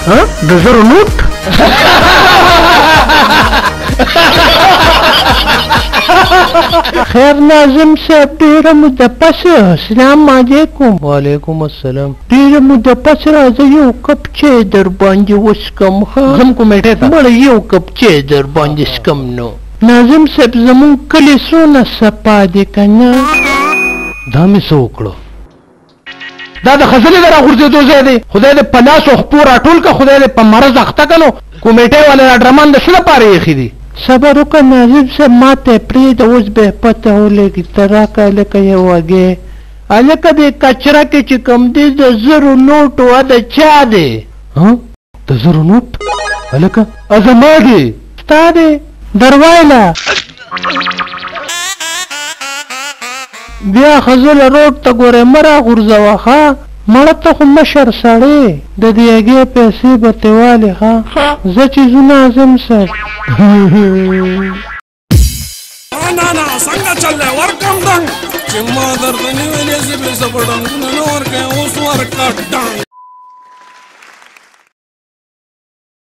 ها، د زرو نوټ؟ خیر ناظم صاحب، ډېره موده پس. السلام علیکم. وعلیکم السلام. ډېره موده پس راځه، یو کپ چای در باندې وڅکم. ښه، ځم کمیټې ته. مړه یو کپ چای در باندې څکم. نو ناظم صاحب، زمونږ کلی څونه صفا دی که نه؟ دا مې څه وکړو؟ دا د خزلې د راغورځېدو ځای دی. خدای دې په لاس او خپو راټول که، خدای دې په مرض اخته که. نو کمیټې والا ډرمان د څه لپاره ایښي دي؟ صبر وکړه ناظم صاحب، ما ته یې پرېږده، اوس به یې پته ولګي. ته راکړه هلکه یو هګۍ. هلکه دې کچره کې چې کوم دی د زرو نوټ و، د چا دی؟ ها، د زرو نوټ هلکه زما دی. ستا دی؟ دروایله بیا خزله روډ ته ګورې، مه راغورځوه. ښه مړه، ته خو مشر سړی، د دې هګۍ پیسې به ترې والې. ښه، زه چې ځو ناظم صاحب. نه نه، څنګه چل دی؟ ورکم ډنګ چې ما درته نه ویلې چې بې څه په ډنګونه نه ورکوې، اوس ورکه ډنګ.